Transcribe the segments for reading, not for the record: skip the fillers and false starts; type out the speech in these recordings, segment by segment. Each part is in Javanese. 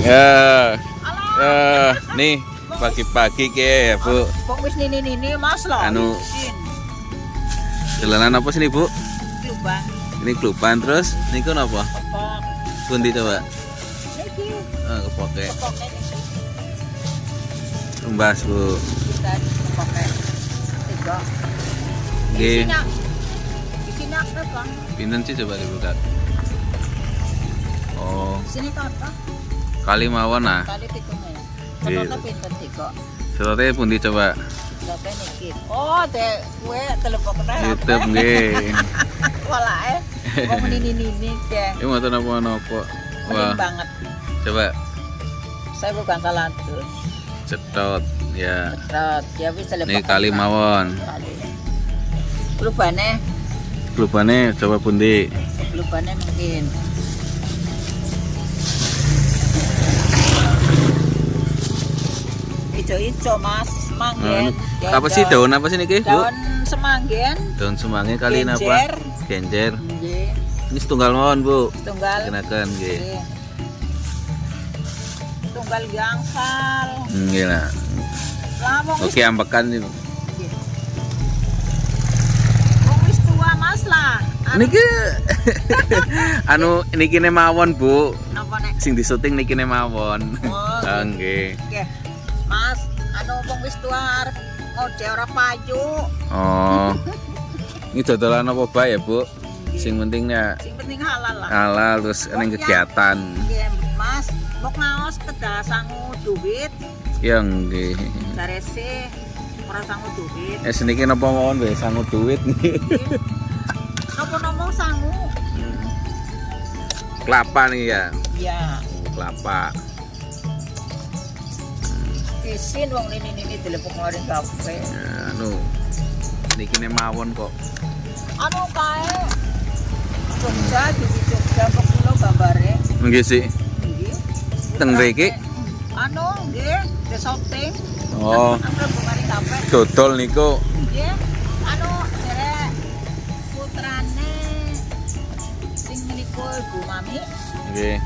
Ya. Ya, nih pagi-pagi ke ya, Bu. Kok wis nini-nini Mas lho. Anu. Jalanan apa sih nih, Bu? Kluban. Ini kluban terus niku napa? Kepok. Pundi coba? Niki. Oh, kepoke. Kepoke niki. Tumbas, Bu. Kita kepoke. Tiga. Nggih. Isinya. Isinya apa? Pinten sih coba dibuka? Oh, Sini apa? Kali mawon ah. Kali pitune. Nggih. Setote pinten tiga? Setote pundi coba? Setote niki. Oh, de kue telepon kena. YouTube nggih. Walae. Wong nini-nini ke. Ini mboten napa-napa. Mending Wah, banget. coba Saya bukan salah tuh. cetot ya. Cetot. Ya wis telepon. Ini kali mawon. Kali. Klubane, Klubane coba pundi? klubane mungkin. Ijo-ijo Mas, semanggen. Anu, apa sih daun apa sih niki, Bu? Daun semanggen. Daun semanggen kali napa? Genjer. Genjer. Nggih, Ini setunggal mawon, Bu. tunggal. Kenakan nggih. Nggih. Tunggal gangsal. Nggih lah. Lah wong wis Oke, ambekan ini. nggih. Wong wis tua Mas lah. Anu, Niki anu niki ne mawon, Bu. napa nek? Sing disuting niki ne mawon. Oh, Ah, nggih. nggih. Mas, anu wong wis tua arep ngode ora payu. Oh. Ini dodolan apa bae ya, Bu? Sing penting ya Sing penting halal lah. halal terus ning kegiatan. Nggih, Mas, mok ngaos kedah sangu duit, Ya nggih. jarese ora sangu duit. Eh seniki napa mawon wis sangu duit nggih. Napa-napa sangu? Kelapa nih ya. Iya. Kelapa. Isin wong nini-nini dilepuk ngeluarin kafe. Ya, anu niki ne mawon kok. Anu kae Jogja, di Jogja kok kula gambare. Nggih sih. Nggih. Teng mriki? Anu nggih, de syuting. Oh, Mlebu mari kafe. dodol niku. Nggih. Anu derek putrane sing niku Ibu Mami, Nggih.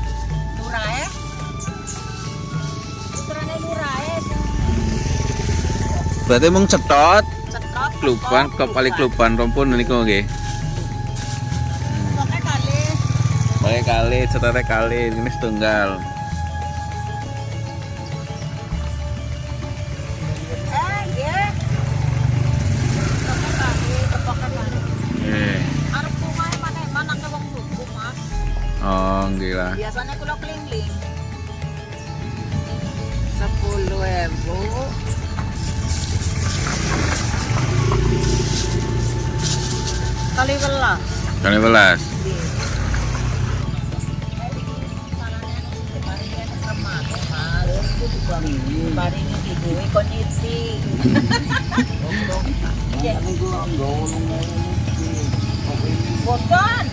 lurahe. Putrane lurahe sing Berarti mung cetot cetot kluban kepok, kepali kluban rompun niku nggih. Pokoke kali Pakai kali, cetote kali, ini setunggal. Nggih. Pokoke kali, pokoke kali. Nggih. Arep omahe maneh akeh wong tuku, Mas. Oh, nggih lah. Biasanya kula keliling. 10.000. Kali welas. Kali welas. Nggih. Paringi ibuke kon nyiti. Iya. Boten.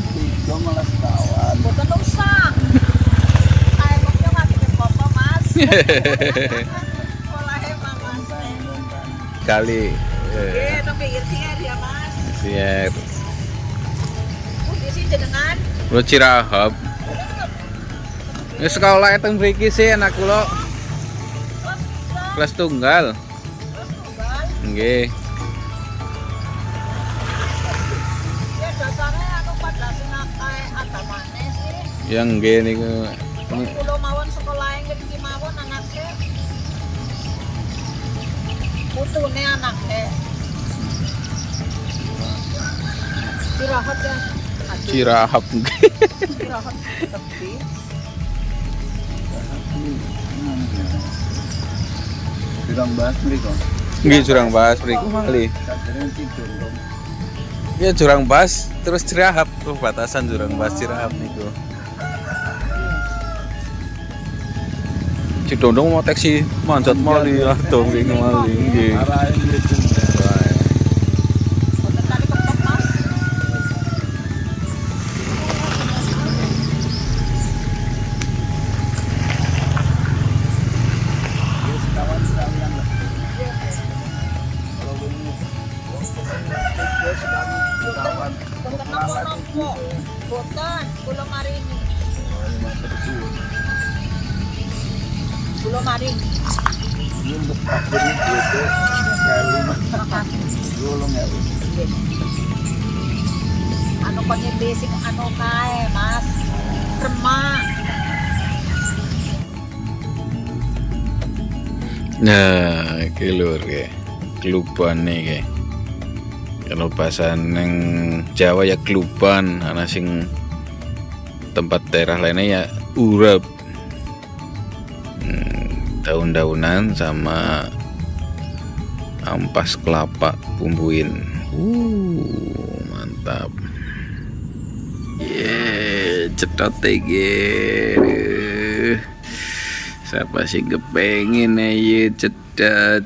Boten usah. Kae kok yo ngake foto, Mas. Olahe Mas. Kali. Nggih, teng pinggir sier ya, Mas. Siap. Pundi sih jenengan? Kula Cirahap. Ini sekolah teng mriki sih anak kula kelas tunggal. Kelas tunggal. Nggih. Ya dasare anu pada sing akeh agamane sih. Ya nggih niku. Wong kula mawon sekolahe ngriki mawon anake. Putune anake. Cirahap ya. Aduh, Cirahap nggih. Cirahap tepi. Jurang bahas mriko. Nggih jurang bas mriku malih. Sajane tidur dong. Ya jurang bas terus Cirahap perbatasan jurang bas Cirahap niku. Cidondong mau taksi manjat mali aduh mriki mali nggih. Arahe mriku. Boten kali kepok, Mas. Ya sekawan sekalian lah. Kalau wingi tiga sekawan. Boten napa-napa. Boten, kula maringi. Matur suwun. Kula mari. Ini untuk akhirnya duitnya kali Makasih. 8.000. Nggih. Anu kon nyende sing anu kae, Mas. Remak. Nah, iki lur ke. Klubane iki. Kalau bahasa neng Jawa ya kluban, ana sing tempat daerah lainnya ya urap. Daun-daunan sama ampas kelapa bumbuin. Mantap. Ye, cetot iki. Siapa sih kepengen ya cedot.